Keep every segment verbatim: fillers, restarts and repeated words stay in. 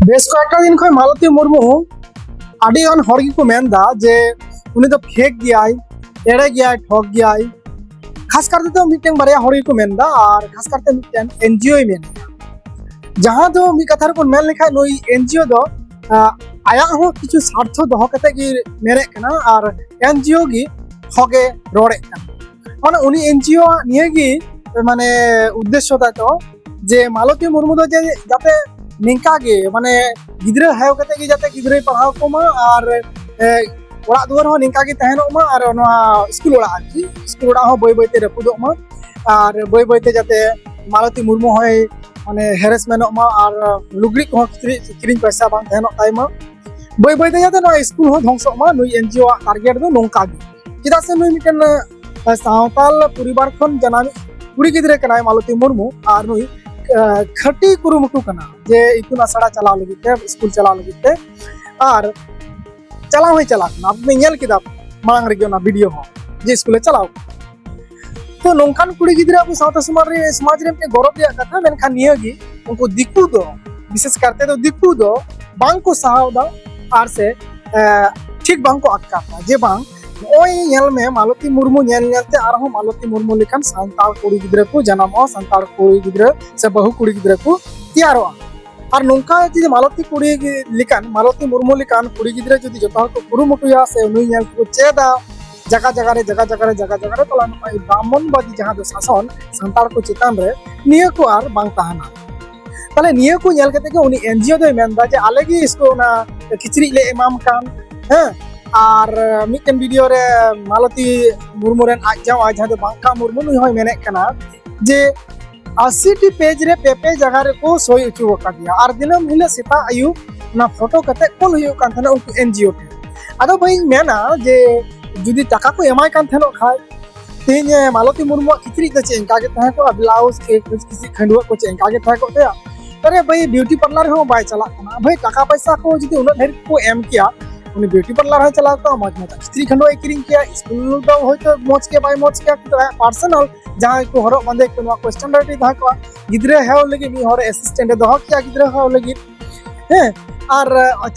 ᱵᱮᱥ ᱠᱚᱭᱮᱠᱴᱟ ᱫᱤᱱ ᱠᱷᱚᱱ ᱢᱟᱞᱚᱛᱤ ᱢᱩᱨᱢᱩ ᱟᱹᱰᱤ ᱜᱟᱱ ᱦᱚᱲ ᱜᱮᱠᱚ ᱢᱮᱱᱫᱟ ᱡᱮ ᱩᱱᱤ ᱫᱚ ᱯᱷᱮᱠ ᱜᱮᱭᱟᱭ, ᱮᱲᱮ ᱜᱮᱭᱟᱭ, ᱴᱷᱚᱠ ᱜᱮᱭᱟᱭ᱾ ᱠᱷᱟᱥ ᱠᱟᱨ ᱛᱮᱫᱚ ᱢᱤᱫᱴᱮᱱ ᱵᱟᱨᱭᱟ ᱦᱚᱲ ᱜᱮᱠᱚ ᱢᱮᱱᱫᱟ, ᱟᱨ ᱠᱷᱟᱥ ᱠᱟᱨᱛᱮ ᱢᱤᱫᱴᱮᱱ ᱮᱱᱡᱤᱳᱭ ᱢᱮᱱᱫᱟ, ᱡᱟᱦᱟᱸ ᱫᱚ ᱢᱤᱫ ᱠᱟᱛᱷᱟ ᱨᱮᱵᱚᱱ ᱢᱮᱱ ᱞᱮᱠᱷᱟᱱ ᱱᱩᱭ ᱮᱱᱡᱤᱳ ᱫᱚ ᱟᱡᱟᱜ ᱦᱚᱸ ᱠᱤᱪᱷᱩ ᱥᱟᱨᱛᱷᱚ ᱫᱚᱦᱚ ᱠᱟᱛᱮ ᱜᱮ ᱢᱮᱱᱮᱫ ᱠᱟᱱᱟ, ᱟᱨ ᱮᱱᱡᱤᱳ ᱜᱮ ᱦᱚᱜᱮ ᱨᱚᱲᱮᱫ ᱠᱟᱱᱟ᱾ ᱢᱟᱱᱮ ᱩᱱᱤ ᱮᱱᱡᱤᱳ ᱟᱜ ᱱᱤᱭᱟᱹ ᱜᱮ ᱢᱟᱱᱮ ᱩᱫᱽᱫᱮᱥᱥᱚ ᱛᱟᱭ ᱫᱚ, ᱡᱮ ᱢᱟᱞᱚᱛᱤ ᱢᱩᱨᱢᱩ ᱫᱚ ᱡᱮ ᱡᱟᱛᱮ ᱱᱤᱝᱠᱟ ᱜᱮ ᱢᱟᱱᱮ ᱜᱤᱫᱽᱨᱟᱹ ᱦᱮᱣ ᱠᱟᱛᱮ ᱜᱮ ᱡᱟᱛᱮ ᱜᱤᱫᱽᱨᱟᱹᱭ ᱯᱟᱲᱦᱟᱣ ᱠᱚᱢᱟ, ᱟᱨ ᱚᱲᱟᱜ ᱫᱩᱣᱟᱹᱨ ᱦᱚᱸ ᱱᱤᱝᱠᱟ ᱜᱮ ᱛᱟᱦᱮᱱᱚᱜ ᱢᱟ, ᱟᱨ ᱱᱚᱣᱟ ᱥᱠᱩᱞ ᱚᱲᱟᱜ ᱟᱨᱠᱤ ᱥᱠᱩᱞ ᱚᱲᱟᱜ ᱦᱚᱸ ᱵᱟᱹᱭ ᱵᱟᱹᱭᱛᱮ ᱨᱟᱹᱯᱩᱫᱚᱜ ᱢᱟ, ᱟᱨ ᱵᱟᱹᱭ ᱵᱟᱹᱭᱛᱮ ᱡᱟᱛᱮ ᱢᱟᱞᱚᱛᱤ ᱢᱩᱨᱢᱩ ᱦᱚᱸᱭ ᱢᱟᱱᱮ ᱦᱮᱨᱮᱥᱢᱮᱱᱚᱜ ᱢᱟ, ᱟᱨ ᱞᱩᱜᱽᱲᱤᱡ ᱠᱚᱦᱚᱸ ᱠᱤᱪᱨᱤᱡ ᱠᱤᱨᱤᱧ ᱯᱚᱭᱥᱟ ᱵᱟᱝ ᱛᱟᱦᱮᱱᱚᱜ ᱛᱟᱭ ᱢᱟ, ᱵᱟᱹᱭ ᱵᱟᱹᱭᱛᱮ ᱡᱟᱛᱮ ᱱᱚᱣᱟ ᱥᱠᱩᱞ ᱦᱚᱸ ᱫᱷᱚᱝᱥᱚᱜ ᱢᱟ᱾ ᱱᱩᱭ ᱮᱱᱡᱤᱳ ᱟᱜ ᱴᱟᱨᱜᱮᱴ ᱫᱚ ᱱᱚᱝᱠᱟ ᱜᱮ, ᱪᱮᱫᱟᱜ ᱥᱮ ᱱᱩᱭ ᱢᱤᱫᱴᱮᱱ ᱥᱟᱶᱛᱟᱞ ᱯᱚᱨᱤᱵᱟᱨ ᱠᱷᱚᱱ ᱡᱟᱱᱟᱢᱤᱡ ᱠᱩᱲᱤ ᱜᱤᱫᱽᱨᱟᱹ ᱠᱟᱱᱟᱭ ᱢᱟᱞᱚᱛᱤ ᱢᱩᱨᱢᱩ, ᱟᱨ ᱱᱩᱭ ᱠᱷᱟᱹᱴᱤ ᱠᱩᱨᱩᱢᱩᱴᱩ ᱠᱟᱱᱟ ᱡᱮ ᱤᱛᱩᱱ ᱟᱥᱲᱟ ᱪᱟᱞᱟᱣ ᱞᱟᱹᱜᱤᱫ ᱛᱮ, ᱥᱠᱩᱞ ᱪᱟᱞᱟᱣ ᱞᱟᱹᱜᱤᱫ ᱛᱮ, ᱟᱨ ᱪᱟᱞᱟᱣ ᱦᱚᱸᱭ ᱪᱟᱞᱟᱜ ᱠᱟᱱᱟ᱾ ᱟᱯᱮ ᱯᱮ ᱧᱮᱞ ᱠᱮᱫᱟ ᱢᱟᱲᱟᱝ ᱨᱮᱜᱮ ᱚᱱᱟ ᱵᱷᱤᱰᱤᱭᱳ ᱦᱚᱸ ᱡᱮ ᱥᱠᱩᱞᱮ ᱪᱟᱞᱟᱣ ᱠᱟᱱᱟ᱾ ᱛᱚ ᱱᱚᱝᱠᱟᱱ ᱠᱩᱲᱤ ᱜᱤᱫᱽᱨᱟᱹ ᱟᱵᱚ ᱥᱟᱶᱛᱟ ᱥᱚᱢᱟᱡᱽ ᱨᱮ, ᱥᱚᱢᱟᱡᱽ ᱨᱮ ᱢᱤᱫᱴᱮᱱ ᱜᱚᱨᱚᱵᱽ ᱨᱮᱭᱟᱜ ᱠᱟᱛᱷᱟ, ᱢᱮᱱᱠᱷᱟᱱ ᱱᱤᱭᱟᱹ ᱜᱮ ᱩᱱᱠᱩ ᱫᱤᱠᱩ ᱫᱚ, ᱵᱤᱥᱮᱥ ᱠᱟᱨᱛᱮ ᱫᱚ ᱫᱤᱠᱩ ᱫᱚ ᱵᱟᱝ ᱠᱚ ᱥᱟᱦᱟᱣ ᱮᱫᱟ, ᱟᱨ ᱥᱮ ᱴᱷᱤᱠ ᱵᱟᱝ ᱠᱚ ᱟᱴᱠᱟᱨ ᱮᱫᱟ ᱡᱮ ᱵᱟᱝ, ᱱᱚᱜᱼᱚᱭ ᱧᱮᱞ ᱢᱮ ᱢᱟᱞᱚᱛᱤ ᱢᱩᱨᱢᱩ ᱧᱮᱞ ᱧᱮᱞ ᱛᱮ ᱟᱨᱦᱚᱸ ᱢᱟᱞᱚᱛᱤ ᱢᱩᱨᱢᱩ ᱞᱮᱠᱟᱱ ᱥᱟᱱᱛᱟᱲ ᱠᱩᱲᱤ ᱜᱤᱫᱽᱨᱟᱹ ᱠᱚ ᱡᱟᱱᱟᱢᱚᱜᱼᱟ, ᱥᱟᱱᱛᱟᱲ ᱠᱩᱲᱤ ᱜᱤᱫᱽᱨᱟᱹ ᱥᱮ ᱵᱟᱹᱦᱩ ᱠᱩᱲᱤ ᱜᱤᱫᱽᱨᱟᱹ ᱠᱚ ᱛᱮᱭᱟᱨᱚᱜᱼᱟ᱾ ᱟᱨ ᱱᱚᱝᱠᱟ ᱡᱩᱫᱤ ᱢᱟᱞᱚᱛᱤ ᱠᱩᱲᱤ ᱞᱮᱠᱟᱱ, ᱢᱟᱞᱚᱛᱤ ᱢᱩᱨᱢᱩ ᱞᱮᱠᱟᱱ ᱠᱩᱲᱤ ᱜᱤᱫᱽᱨᱟᱹ ᱡᱩᱫᱤ ᱡᱚᱛᱚ ᱦᱚᱲ ᱠᱚ ᱠᱩᱨᱩᱢᱩᱴᱩᱭᱟ ᱥᱮ ᱩᱱᱤ ᱧᱮᱞ ᱛᱮᱠᱚ ᱪᱮᱫᱟ ᱡᱟᱭᱜᱟ ᱡᱟᱭᱜᱟ ᱨᱮ, ᱡᱟᱭᱜᱟ ᱡᱟᱭᱜᱟ ᱨᱮ, ᱡᱟᱭᱜᱟ ᱡᱟᱭᱜᱟ ᱨᱮ, ᱛᱟᱦᱚᱞᱮ ᱱᱚᱜᱼᱚᱭ ᱵᱨᱟᱦᱢᱚᱱᱵᱟᱫᱤ ᱡᱟᱦᱟᱸ ᱫᱚ ᱥᱟᱥᱚᱱ ᱥᱟᱱᱛᱟᱲ ᱠᱚ ᱪᱮᱛᱟᱱ ᱨᱮ, ᱱᱤᱭᱟᱹ ᱠᱚ ᱟᱨ ᱵᱟᱝ ᱛᱟᱦᱮᱱᱟ᱾ ᱛᱟᱦᱚᱞᱮ ᱱᱤᱭᱟᱹ ᱠᱚ ᱧᱮᱞ ᱠᱟᱛᱮ ᱜᱮ ᱩᱱᱤ ᱮᱱᱡᱤᱳ ᱫᱚᱭ ᱢᱮᱱᱫᱟ ᱡᱮ ᱟᱞᱮ ᱜᱮ ᱤᱥᱠᱩᱞ ᱚᱱᱟ ᱠᱤᱪᱨᱤᱡ ᱞᱮ ᱮᱢᱟᱢ ᱠᱟᱱ, ᱦᱮᱸ, ᱟᱨ ᱢᱤᱫᱴᱮᱱ ᱵᱷᱤᱰᱤᱭᱳ ᱨᱮ ᱢᱟᱞᱚᱛᱤ ᱢᱩᱨᱢᱩ ᱨᱮᱱ ᱟᱡ ᱡᱟᱶᱟᱭ ᱡᱟᱦᱟᱸ ᱫᱚ ᱵᱟᱝᱠᱟ ᱢᱩᱨᱢᱩ, ᱱᱩᱭ ᱦᱚᱸᱭ ᱢᱮᱱᱮᱫ ᱠᱟᱱᱟ ᱡᱮ ᱟᱥᱤ ᱴᱤ ᱯᱮᱡᱽ ᱨᱮ ᱯᱮ ᱯᱮ ᱡᱟᱭᱜᱟ ᱨᱮᱠᱚ ᱥᱳᱭ ᱦᱚᱪᱚ ᱟᱠᱟᱫᱮᱭᱟ, ᱟᱨ ᱫᱤᱱᱟᱹᱢ ᱦᱤᱞᱳᱜ ᱥᱮᱛᱟᱜ ᱟᱹᱭᱩᱵ ᱚᱱᱟ ᱯᱷᱳᱴᱳ ᱠᱟᱛᱮ ᱠᱚᱞ ᱦᱩᱭᱩᱜ ᱠᱟᱱ ᱛᱟᱦᱮᱱᱟ ᱩᱱᱠᱩ ᱮᱱᱡᱤᱳ ᱴᱷᱮᱱ᱾ ᱟᱫᱚ ᱵᱷᱟᱹᱭ ᱤᱧ ᱢᱮᱱᱟ ᱡᱮ ᱡᱩᱫᱤ ᱴᱟᱠᱟ ᱠᱚ ᱮᱢᱟᱭ ᱠᱟᱱ ᱛᱟᱦᱮᱱᱚᱜ ᱠᱷᱟᱡ, ᱛᱮᱦᱮᱧ ᱢᱟᱞᱚᱛᱤ ᱢᱩᱨᱢᱩᱣᱟᱜ ᱠᱤᱪᱨᱤᱡ ᱫᱚ ᱪᱮᱫ ᱤᱱᱠᱟ ᱜᱮ ᱛᱟᱦᱮᱸ ᱠᱚᱜᱼᱟ? ᱵᱞᱟᱣᱩᱡᱽ ᱠᱤᱪᱨᱤᱡ ᱠᱷᱟᱹᱰᱩᱣᱟᱹᱜ ᱠᱚ ᱪᱮᱫ ᱤᱱᱠᱟ ᱜᱮ ᱛᱟᱦᱮᱸ ᱠᱚᱜ ᱛᱟᱭᱟ? ᱟᱨᱮ ᱵᱷᱟᱹᱭ, ᱵᱤᱭᱩᱴᱤ ᱯᱟᱨᱞᱟᱨ ᱦᱚᱸ ᱵᱟᱭ ᱪᱟᱞᱟᱜ ᱠᱟᱱᱟ᱾ ᱵᱷᱟᱹᱭ, ᱴᱟᱠᱟ ᱯᱚᱭᱥᱟ ᱠᱚ ᱡᱩᱫᱤ ᱩᱱᱟᱹᱜ ᱰᱷᱮᱨ ᱠᱚ ᱮᱢ ᱠᱮᱭᱟ, ᱩᱱᱤ ᱵᱤᱭᱩᱴᱤ ᱯᱟᱨᱞᱟᱨ ᱦᱚᱸᱭ ᱪᱟᱞᱟᱣ ᱠᱚᱜᱼᱟ, ᱢᱚᱡᱽ ᱢᱚᱡᱽ ᱠᱤᱪᱨᱤᱡ ᱠᱷᱟᱹᱰᱩᱣᱟᱹᱜ ᱮ ᱠᱤᱨᱤᱧ ᱠᱮᱭᱟ, ᱥᱠᱩᱞ ᱫᱚ ᱦᱚᱭᱛᱳ ᱢᱚᱡᱽ ᱜᱮ ᱵᱟᱭ ᱢᱚᱡᱽ ᱠᱮᱭᱟ, ᱠᱤᱱᱛᱩ ᱟᱭᱟᱜ ᱯᱟᱨᱥᱚᱱᱟᱞ ᱡᱟᱦᱟᱸᱭ ᱠᱚ ᱦᱚᱨᱚᱜ ᱵᱟᱸᱫᱮ ᱠᱚ, ᱱᱚᱣᱟ ᱠᱚ ᱥᱴᱮᱱᱰᱟᱨᱰ ᱨᱮ ᱛᱟᱦᱮᱸ ᱠᱚᱜᱼᱟ᱾ ᱜᱤᱫᱽᱨᱟᱹ ᱦᱮᱣ ᱞᱟᱹᱜᱤᱫ ᱢᱤᱫ ᱦᱚᱲ ᱮᱥᱤᱥᱴᱮᱱᱴ ᱮ ᱫᱚᱦᱚ ᱠᱮᱭᱟ, ᱜᱤᱫᱽᱨᱟᱹ ᱦᱮᱣ ᱞᱟᱹᱜᱤᱫ ᱦᱮᱸ, ᱟᱨ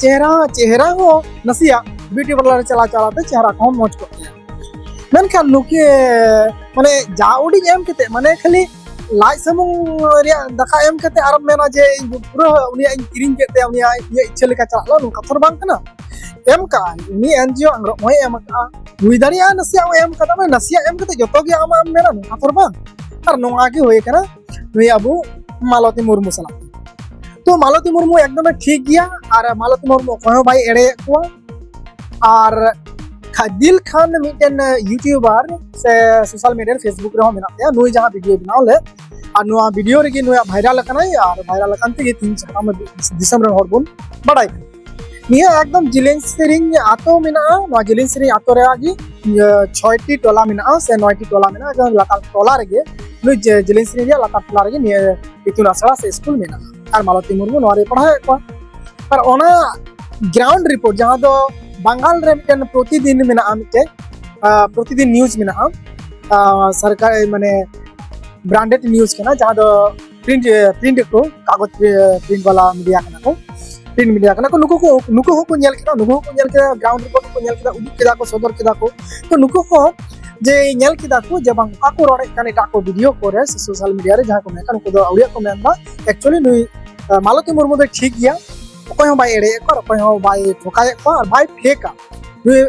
ᱪᱮᱦᱨᱟ, ᱪᱮᱦᱨᱟ ᱦᱚᱸ ᱱᱟᱥᱮᱭᱟᱜ beauty parlour ᱨᱮ ᱪᱟᱞᱟᱣ ᱪᱟᱞᱟᱣ ᱛᱮ ᱪᱮᱦᱨᱟ ᱠᱚᱦᱚᱸ ᱢᱚᱡᱽ ᱠᱚᱜ ᱜᱮᱭᱟ᱾ ᱢᱮᱱᱠᱷᱟᱱ ᱱᱩᱠᱤ ᱢᱟᱱᱮ ᱡᱟ ᱩᱰᱤᱡ ᱮᱢ ᱠᱟᱛᱮ, ᱢᱟᱱᱮ ᱠᱷᱟᱹᱞᱤ ᱞᱟᱡ ᱥᱩᱢᱩᱝ ᱨᱮᱭᱟᱜ ᱫᱟᱠᱟ ᱮᱢ ᱠᱟᱛᱮ ᱟᱨᱮᱢ ᱢᱮᱱᱟ ᱡᱮ ᱤᱧ ᱯᱩᱨᱟᱹ ᱩᱱᱤᱭᱟᱜ ᱤᱧ ᱠᱤᱨᱤᱧ ᱠᱮᱫ ᱛᱟᱭᱟ, ᱩᱱᱤᱭᱟᱜ ᱤᱧᱟᱹᱜ ᱤᱪᱪᱷᱟᱹ ᱞᱮᱠᱟ ᱪᱟᱞᱟᱜ ᱞᱟᱹᱜᱤᱫ, ᱱᱚᱝᱠᱟ ᱛᱚ ᱵᱟᱝ ᱠᱟᱱᱟ᱾ ᱮᱢ ᱠᱟᱜᱼᱟᱭ ᱩᱱᱤ, ᱮᱱ ᱡᱤ ᱳ ᱟᱝᱨᱚᱵ ᱦᱚᱸᱭ ᱮᱢ ᱠᱟᱜᱼᱟ, ᱦᱩᱭ ᱫᱟᱲᱮᱭᱟᱜᱼᱟ ᱱᱟᱥᱮᱭᱟᱜ ᱮᱢ ᱠᱟᱫᱟ, ᱢᱟᱱᱮ ᱱᱟᱥᱮᱭᱟᱜ ᱮᱢ ᱠᱟᱛᱮ ᱡᱚᱛᱚ ᱜᱮ ᱟᱢᱟᱜ ᱮᱢ ᱢᱮᱱᱟ, ᱱᱚᱝᱠᱟ ᱛᱚ ᱵᱟᱝ᱾ ᱟᱨ ᱱᱚᱣᱟ ᱜᱮ ᱦᱩᱭ ᱠᱟᱱᱟ ᱱᱩᱭ ᱟᱵᱚ ᱢᱟᱞᱚᱛᱤ ᱢᱩᱨᱢᱩ ᱥᱟᱞᱟᱜ᱾ ᱛᱚ ᱢᱟᱞᱚᱛᱤ ᱢᱩᱨᱢᱩ ᱮᱠᱫᱚᱢᱮ ᱴᱷᱤᱠ ᱜᱮᱭᱟ, ᱟᱨ ᱢᱟᱞᱚᱛᱤ ᱢᱩᱨᱢᱩ ᱚᱠᱚᱭ ᱦᱚᱸ ᱵᱟᱭ ᱮᱲᱮᱭᱮᱫ ᱠᱚᱣᱟ᱾ ᱟᱨ ᱠᱷᱟᱡᱤᱞ ᱠᱷᱟᱱ ᱢᱤᱫᱴᱮᱱ YouTuber ᱥᱮ social media ᱨᱮ, Facebook ᱨᱮᱦᱚᱸ ᱢᱮᱱᱟᱜ ᱛᱟᱭᱟ, ᱱᱩᱭ ᱡᱟᱦᱟᱸ video ᱵᱮᱱᱟᱣ ᱞᱮᱫ, ᱟᱨ ᱱᱚᱣᱟ video ᱨᱮᱜᱮ ᱱᱩᱭᱟᱜ viral ᱟᱠᱟᱱᱟᱭ, ᱟᱨ viral ᱟᱠᱟᱱ ᱛᱮᱜᱮ ᱛᱤᱦᱤᱧ ᱥᱟᱱᱟᱢ ᱫᱤᱥᱚᱢ ᱨᱮᱱ ᱦᱚᱲ ᱵᱚᱱ ᱵᱟᱲᱟᱭ ᱠᱟᱱᱟ᱾ ᱱᱤᱭᱟᱹ ᱮᱠᱫᱚᱢ ᱡᱤᱞᱤᱧ ᱥᱮᱨᱮᱧ ᱟᱛᱳ ᱢᱮᱱᱟᱜᱼᱟ, ᱱᱚᱣᱟ ᱡᱤᱞᱤᱧ ᱥᱮᱨᱮᱧ ᱟᱛᱳ ᱨᱮᱭᱟᱜ ᱜᱮ ᱤᱭᱟᱹ ᱪᱷᱚᱭᱴᱤ ᱴᱚᱞᱟ ᱢᱮᱱᱟᱜᱼᱟ ᱥᱮ ᱱᱚᱭᱴᱤ ᱴᱚᱞᱟ ᱢᱮᱱᱟᱜᱼᱟ, ᱮᱠᱫᱚᱢ ᱞᱟᱛᱟᱨ ᱴᱚᱞᱟ ᱨᱮᱜᱮ, ᱱᱩᱭ ᱡᱮ ᱡᱤᱞᱤᱧ ᱥᱮᱨᱮᱧ ᱨᱮᱭᱟᱜ ᱞᱟᱛᱟᱨ ᱴᱚᱞᱟ ᱨᱮᱜᱮ ᱱᱤᱭᱟᱹ ᱤᱛᱩᱱ ᱟᱥᱲᱟ ᱥᱮ ᱥᱠᱩᱞ ᱢᱮᱱᱟᱜᱼᱟ᱾ ᱟᱨ ᱢᱟᱞᱚᱛᱤ ᱢᱩᱨᱢᱩ ᱱᱚᱣᱟ ᱨᱮ ᱯᱟᱲᱦᱟᱣᱮᱫ ᱠᱚᱣᱟ᱾ ᱟᱨ ᱚᱱᱟ ground report, ᱡᱟᱦᱟᱸ ᱫᱚ ᱵᱟᱝᱜᱟᱞ ᱨᱮ ᱢᱤᱫᱴᱮᱱ ᱯᱨᱚᱛᱤᱫᱤᱱ ᱢᱮᱱᱟᱜᱼᱟ, ᱢᱤᱫᱴᱮᱱ ᱟᱸ, ᱯᱨᱚᱛᱤᱫᱤᱱ news ᱢᱮᱱᱟᱜᱼᱟ, ᱟᱸ, ᱥᱚᱨᱠᱟᱨ ᱢᱟᱱᱮ branded news ᱠᱟᱱᱟ, ᱡᱟᱦᱟᱸ ᱫᱚ print, print ᱠᱚ, ᱠᱟᱜᱚᱡᱽ print ᱵᱟᱞᱟ media ᱠᱟᱱᱟ ᱠᱚ, print media ᱠᱟᱱᱟ ᱠᱚ᱾ ᱱᱩᱠᱩ ᱠᱚ, ᱱᱩᱠᱩ ᱦᱚᱸᱠᱚ ᱧᱮᱞ ᱠᱮᱫᱟ, ᱱᱩᱠᱩ ᱦᱚᱸᱠᱚ ᱧᱮᱞ ᱠᱮᱫᱟ, ground report ᱦᱚᱸᱠᱚ ᱧᱮᱞ ᱠᱮᱫᱟ, ᱩᱫᱩᱜ ᱠᱮᱫᱟ ᱠᱚ, ᱥᱚᱫᱚᱨ ᱠᱮᱫᱟ ᱠᱚ᱾ ᱛᱚ ᱱᱩᱠᱩ ᱦᱚᱸ ᱡᱮ ᱧᱮᱞ ᱠᱮᱫᱟ ᱠᱚ ᱡᱮ ᱵᱟᱝ, ᱚᱠᱟ ᱠᱚ ᱨᱚᱲᱮᱫ ᱠᱟᱱ ᱮᱴᱟᱜ ᱠᱚ video ᱠᱚᱨᱮ ᱥᱮ social media ᱨᱮ ᱡᱟᱦᱟᱸ ᱠᱚ ᱢᱮᱱᱮᱫ ᱠᱟᱱ, ᱩᱱᱠᱩ ᱫᱚ ᱟᱹᱣᱲᱤᱭᱟᱜ ᱠᱚ ᱢᱮᱱᱫᱟ᱾ Actually ᱱᱩᱭ, ᱟᱸ, ᱢᱟᱞᱚᱛᱤ ᱢᱩᱨᱢᱩ ᱫᱚ ᱴᱷᱤᱠ ᱜᱮᱭᱟ, ᱚᱠᱚᱭ ᱦᱚᱸ ᱵᱟᱭ ᱮᱲᱮᱭᱮᱫ ᱠᱚᱣᱟ, ᱚᱠᱚᱭ ᱦᱚᱸ ᱵᱟᱭ ᱴᱷᱚᱠᱟᱭᱮᱫ ᱠᱚᱣᱟ, ᱟᱨ ᱵᱟᱭ fake-ᱟ᱾ ᱱᱩᱭ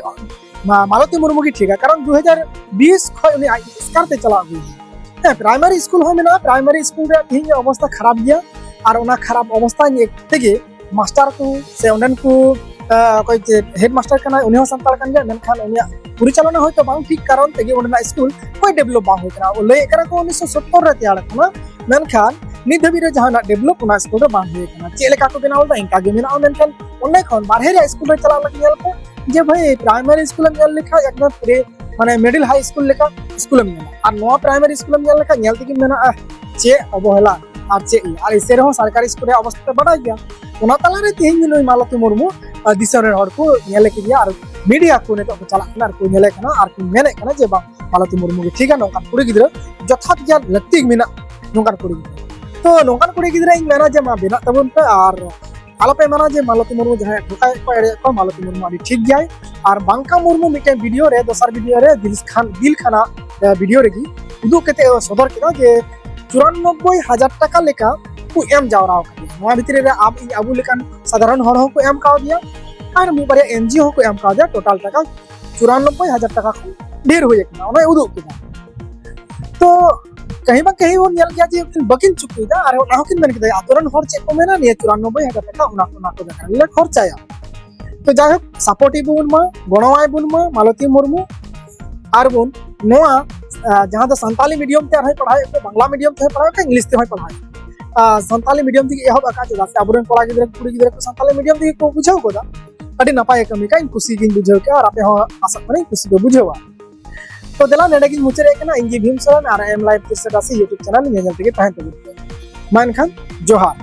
ᱢᱟ-, ᱢᱟᱞᱚᱛᱤ ᱢᱩᱨᱢᱩ ᱜᱮ ᱴᱷᱤᱠᱟ, ᱠᱟᱨᱚᱱ ᱫᱩ ᱦᱟᱡᱟᱨ ᱵᱤᱥ ᱠᱷᱚᱱ ᱩᱱᱤ ᱟᱡ ᱮᱥᱠᱟᱨ ᱛᱮ ᱪᱟᱞᱟᱣ ᱟᱹᱜᱩᱭᱮᱫᱟ᱾ ᱦᱮᱸ, primary school ᱦᱚᱸ ᱢᱮᱱᱟᱜᱼᱟ, primary school ᱨᱮᱭᱟᱜ ᱛᱮᱦᱮᱧ ᱚᱵᱚᱥᱛᱟ ᱠᱷᱟᱨᱟᱯ ᱜᱮᱭᱟ, ᱟᱨ ᱚᱱᱟ ᱠᱷᱟᱨᱟᱯ ᱚᱵᱚᱥᱛᱟ ᱛᱮᱜᱮ ᱢᱟᱥᱴᱟᱨ ᱠᱚ ᱥᱮ ᱚᱸᱰᱮᱱ ᱠᱚ, ᱟᱸ, ᱚᱠᱚᱭ ᱡᱮ head master ᱠᱟᱱᱟᱭ, ᱩᱱᱤ ᱦᱚᱸ ᱥᱟᱱᱛᱟᱲ ᱠᱟᱱ ᱜᱮᱭᱟ, ᱢᱮᱱᱠᱷᱟᱱ ᱩᱱᱤᱭᱟᱜ ᱯᱚᱨᱤᱪᱟᱞᱚᱱᱟ ᱦᱚᱭᱛᱳ ᱵᱟᱝ ᱴᱷᱤᱠ ᱠᱟᱨᱚᱱ ᱛᱮᱜᱮ ᱚᱸᱰᱮᱱᱟᱜ ᱥᱠᱩᱞ ᱦᱚᱭ develop ᱵᱟᱝ ᱦᱩᱭ ᱠᱟᱱᱟ᱾ ᱞᱟᱹᱭᱮᱫ ᱠᱟᱱᱟ ᱠᱚ ᱩᱱᱤᱥᱥᱚ ᱥᱚᱛᱛᱚᱨ ᱨᱮ ᱛᱮᱭᱟᱨ ᱟᱠᱟᱱᱟ, ᱢᱮᱱᱠᱷᱟᱱ ᱱᱤᱛ ᱫᱷᱟᱹᱵᱤᱡ ᱨᱮ ᱡᱟᱦᱟᱱᱟᱜ develop ᱚᱱᱟ ᱥᱠᱩᱞ ᱨᱮ ᱵᱟᱝ ᱦᱩᱭ ᱟᱠᱟᱱᱟ᱾ ᱪᱮᱫ ᱞᱮᱠᱟ ᱠᱚ ᱵᱮᱱᱟᱣ ᱞᱮᱫᱟ, ᱤᱱᱠᱟ ᱜᱮ ᱢᱮᱱᱟᱜᱼᱟ, ᱢᱮᱱᱠᱷᱟᱱ ᱚᱸᱰᱮ ᱠᱷᱚᱱ ᱵᱟᱨᱦᱮ ᱨᱮᱭᱟᱜ ᱥᱠᱩᱞ ᱨᱮ ᱪᱟᱞᱟᱜ ᱞᱟᱹᱜᱤᱫ ᱧᱮᱞ ᱯᱮ ᱡᱮ ᱵᱷᱟᱹᱭ, primary ᱥᱠᱩᱞ ᱮᱢ ᱧᱮᱞ ᱞᱮᱠᱷᱟᱱ ᱮᱠᱫᱚᱢ ᱯᱩᱨᱟᱹ ᱢᱟᱱᱮ middle high school ᱞᱮᱠᱟ ᱥᱠᱩᱞ ᱮᱢ ᱧᱮᱞᱟ, ᱟᱨ ᱱᱚᱣᱟ primary ᱥᱠᱩᱞ ᱮᱢ ᱧᱮᱞ ᱞᱮᱠᱷᱟᱱ ᱧᱮᱞ ᱛᱮᱜᱮᱢ ᱢᱮᱱᱟ, "ᱟᱦ, ᱪᱮᱫ ᱚᱵᱚᱦᱮᱞᱟ ᱟᱨ ᱪᱮᱫ ᱤᱭᱟᱹ", ᱟᱨ ᱮᱥᱮ ᱨᱮᱦᱚᱸ ᱥᱚᱨᱠᱟᱨᱤ ᱥᱠᱩᱞ ᱨᱮᱭᱟᱜ ᱚᱵᱚᱥᱛᱟ ᱯᱮ ᱵᱟᱰᱟᱭ ᱜᱮᱭᱟ᱾ ᱚᱱᱟ ᱛᱟᱞᱟᱨᱮ ᱛᱮᱦᱮᱧ ᱱᱩᱭ ᱢᱟᱞᱚᱛᱤ ᱢᱩᱨᱢᱩ, ᱟᱨ ᱫᱤᱥᱚᱢ ᱨᱮᱱ ᱦᱚᱲ ᱠᱚ ᱧᱮᱞᱮ ᱠᱮᱫᱮᱭᱟ, ᱟᱨ media ᱠᱚ ᱱᱤᱛᱚᱜ ᱠᱚ ᱪᱟᱞᱟᱜ ᱠᱟᱱᱟ ᱟᱨ ᱠᱚ ᱧᱮᱞᱮ ᱠᱟᱱᱟ ᱟᱨ ᱠᱚ ᱢᱮᱱᱮᱫ ᱠᱟᱱᱟ ᱡᱮ ᱵᱟᱝ, ᱢᱟᱞᱚᱛᱤ ᱢᱩᱨᱢᱩ ᱜᱮ ᱴᱷᱤᱠᱟ, ᱱᱚᱝᱠᱟᱱ ᱠᱩᱲᱤ ᱜᱤᱫᱽᱨᱟᱹ ᱡᱚᱛᱷᱟᱛ ᱜᱮᱭᱟ, ᱞᱟᱹᱠᱛᱤ ᱢᱮᱱᱟᱜ ᱱᱚᱝᱠᱟᱱ ᱠᱩᱲᱤ ᱜᱤᱫᱽᱨᱟᱹ᱾ ᱛᱚ ᱱᱚᱝᱠᱟᱱ ᱠᱩᱲᱤ ᱜᱤᱫᱽᱨᱟᱹ ᱤᱧ ᱢᱮᱱᱟ ᱡᱮ ᱢᱟ ᱵᱮᱱᱟᱜ ᱛᱟᱵᱚᱱ ᱯᱮ, ᱟᱨ ᱟᱞᱚᱯᱮ ᱢᱮᱱᱟ ᱡᱮ ᱢᱟᱞᱚᱛᱤ ᱢᱩᱨᱢᱩ ᱡᱟᱦᱟᱸᱭ ᱫᱷᱳᱠᱟᱭᱮᱫ ᱠᱚᱣᱟ, ᱮᱲᱮᱭᱮᱫ ᱠᱚᱣᱟ, ᱢᱟᱞᱚᱛᱤ ᱢᱩᱨᱢᱩ ᱟᱹᱰᱤ ᱴᱷᱤᱠ ᱜᱮᱭᱟᱭ᱾ ᱟᱨ ᱵᱟᱝᱠᱟ ᱢᱩᱨᱢᱩ ᱢᱤᱫᱴᱮᱱ ᱵᱷᱤᱰᱤᱭᱳ ᱨᱮ, ᱫᱚᱥᱟᱨ ᱵᱷᱤᱰᱤᱭᱳ ᱨᱮ, ᱫᱤᱞ ᱠᱷᱟᱱ, ᱫᱤᱞ ᱠᱷᱟᱱᱟ ᱵᱷᱤᱰᱤᱭᱳ ᱨᱮᱜᱮ ᱩᱫᱩᱜ ᱠᱟᱛᱮ ᱥᱚᱫᱚᱨ ᱠᱮᱫᱟ ᱡᱮ ᱪᱩᱨᱟᱱᱚᱵᱵᱳᱭ ᱦᱟᱡᱟᱨ ᱴᱟᱠᱟ ᱞᱮᱠᱟ ᱠᱚ ᱮᱢ ᱡᱟᱣᱨᱟ ᱟᱠᱟᱫᱮᱭᱟ᱾ ᱱᱚᱣᱟ ᱵᱷᱤᱛᱨᱤ ᱨᱮ ᱟᱢ, ᱤᱧ, ᱟᱵᱚ ᱞᱮᱠᱟᱱ ᱥᱟᱫᱷᱟᱨᱚᱱ ᱦᱚᱲ ᱦᱚᱸᱠᱚ ᱮᱢ ᱠᱟᱣᱫᱮᱭᱟ, ᱟᱨ ᱢᱤᱫ ᱵᱟᱨᱭᱟ ᱮᱱᱡᱤᱳ ᱦᱚᱸᱠᱚ ᱮᱢ ᱠᱟᱣᱫᱮᱭᱟ᱾ ᱴᱳᱴᱟᱞ ᱴᱟᱠᱟ ᱪᱩᱨᱟᱱᱚᱵᱵᱳᱭ ᱦᱟᱡᱟᱨ ᱴᱟᱠᱟ ᱠᱷᱚᱱ ᱰᱷᱮᱨ ᱦᱩᱭ ᱟᱠᱟᱱᱟ, ᱚᱱᱟᱭ ᱩᱫᱩᱜ ᱠᱮᱫᱟ᱾ ᱛᱚ ᱠᱟᱹᱦᱤ ᱵᱟᱝ ᱠᱟᱹᱦᱤ ᱵᱚᱱ ᱧᱮᱞ ᱜᱮᱭᱟ ᱡᱮ ᱩᱱᱠᱤᱱ ᱵᱟᱹᱠᱤᱱ ᱪᱩᱠᱛᱤᱭᱮᱫᱟ, ᱟᱨ ᱚᱱᱟ ᱦᱚᱸᱠᱤᱱ ᱢᱮᱱ ᱠᱮᱫᱟ, ᱟᱛᱳ ᱨᱮᱱ ᱦᱚᱲ ᱪᱮᱫ ᱠᱚ ᱢᱮᱱᱟ, ᱱᱤᱭᱟᱹ ᱪᱩᱨᱟᱱᱚᱵᱵᱳᱭ ᱦᱟᱡᱟᱨ ᱴᱟᱠᱟ ᱚᱱᱟ ᱚᱱᱟ ᱠᱚ ᱡᱟᱭᱜᱟ ᱨᱮᱞᱮ ᱠᱷᱚᱨᱪᱟᱭᱟ᱾ ᱛᱚ ᱡᱟᱭᱦᱳᱠ, ᱥᱟᱯᱳᱨᱴ ᱤᱫᱤ ᱵᱚᱱ ᱢᱟ, ᱜᱚᱲᱚᱣᱟᱭ ᱵᱚᱱ ᱢᱟ ᱢᱟᱞᱚᱛᱤ ᱢᱩᱨᱢᱩ᱾ ᱟᱨ ᱵᱚᱱ ᱱᱚᱣᱟ, ᱟᱸ, ᱡᱟᱦᱟᱸ ᱫᱚ ᱥᱟᱱᱛᱟᱞᱤ ᱢᱤᱰᱤᱭᱟᱢ ᱛᱮ ᱟᱨᱦᱚᱸᱭ ᱯᱟᱲᱦᱟᱣᱮᱫ ᱠᱚᱣᱟ, ᱵᱟᱝᱞᱟ ᱢᱤᱰᱤᱭᱟᱢ ᱛᱮᱦᱚᱸᱭ ᱯᱟᱲᱦᱟᱣᱮᱫ ᱠᱚᱣᱟ, ᱤᱝᱞᱤᱥ ᱛᱮᱦᱚᱸᱭ ᱯᱟᱲᱦᱟᱣᱮᱫ ᱠᱚᱣᱟ᱾ ᱟᱸ, ᱥᱟᱱᱛᱟᱞᱤ ᱢᱤᱰᱤᱭᱟᱢ ᱛᱮᱜᱮ ᱮᱦᱚᱵ ᱟᱠᱟᱫ, ᱪᱮᱫᱟᱜ ᱥᱮ ᱟᱵᱚᱨᱮᱱ ᱠᱚᱲᱟ ᱜᱤᱫᱽᱨᱟᱹ, ᱠᱩᱲᱤ ᱜᱤᱫᱽᱨᱟᱹ ᱠᱚ ᱥᱟᱱᱛᱟᱞᱤ ᱢᱤᱰᱤᱭᱟᱢ ᱛᱮᱜᱮ ᱠᱚ ᱵᱩᱡᱷᱟᱹᱣ ᱜᱚᱫᱟ᱾ ᱟᱹᱰᱤ ᱱᱟᱯᱟᱭ ᱠᱟᱹᱢᱤ ᱠᱟᱜ, ᱤᱧ ᱠᱩᱥᱤ ᱜᱤᱧ ᱵᱩᱡᱷᱟᱹᱣ ᱠᱮᱜᱼᱟ, ᱟᱨ ᱟᱯᱮ ᱦᱚᱸ ᱟᱥᱟᱜ ᱠᱟᱹᱱᱟᱹᱧ ᱠᱩᱥᱤ ᱯᱮ ᱵᱩᱡᱷᱟᱹᱣᱟ᱾ ᱛᱚ ᱫᱮᱞᱟ, ᱱᱚᱰᱮ ᱜᱤᱧ ᱢᱩᱪᱟᱹᱫᱮᱫ ᱠᱟᱱᱟ᱾ ᱤᱧ ᱜᱮ ᱵᱷᱤᱢ ᱥᱚᱨᱮᱱ, ᱟᱨ ᱮᱢ ᱞᱟᱭᱤᱵᱷ ᱛᱤᱨᱥᱟ ᱨᱟᱥᱤ YouTube ᱪᱮᱱᱮᱞ ᱧᱮᱧᱮᱞ ᱛᱮᱜᱮ ᱛᱟᱦᱮᱱ ᱛᱟᱵᱚᱱ ᱯᱮ᱾ ᱢᱟ ᱮᱱᱠᱷᱟᱱ ᱡᱚᱦᱟᱨ᱾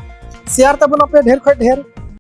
ᱥᱮᱭᱟᱨ ᱛᱟᱵᱚᱱ ᱟᱯᱮ ᱰᱷᱮᱨ ᱠᱷᱚᱱ ᱰᱷᱮᱨ,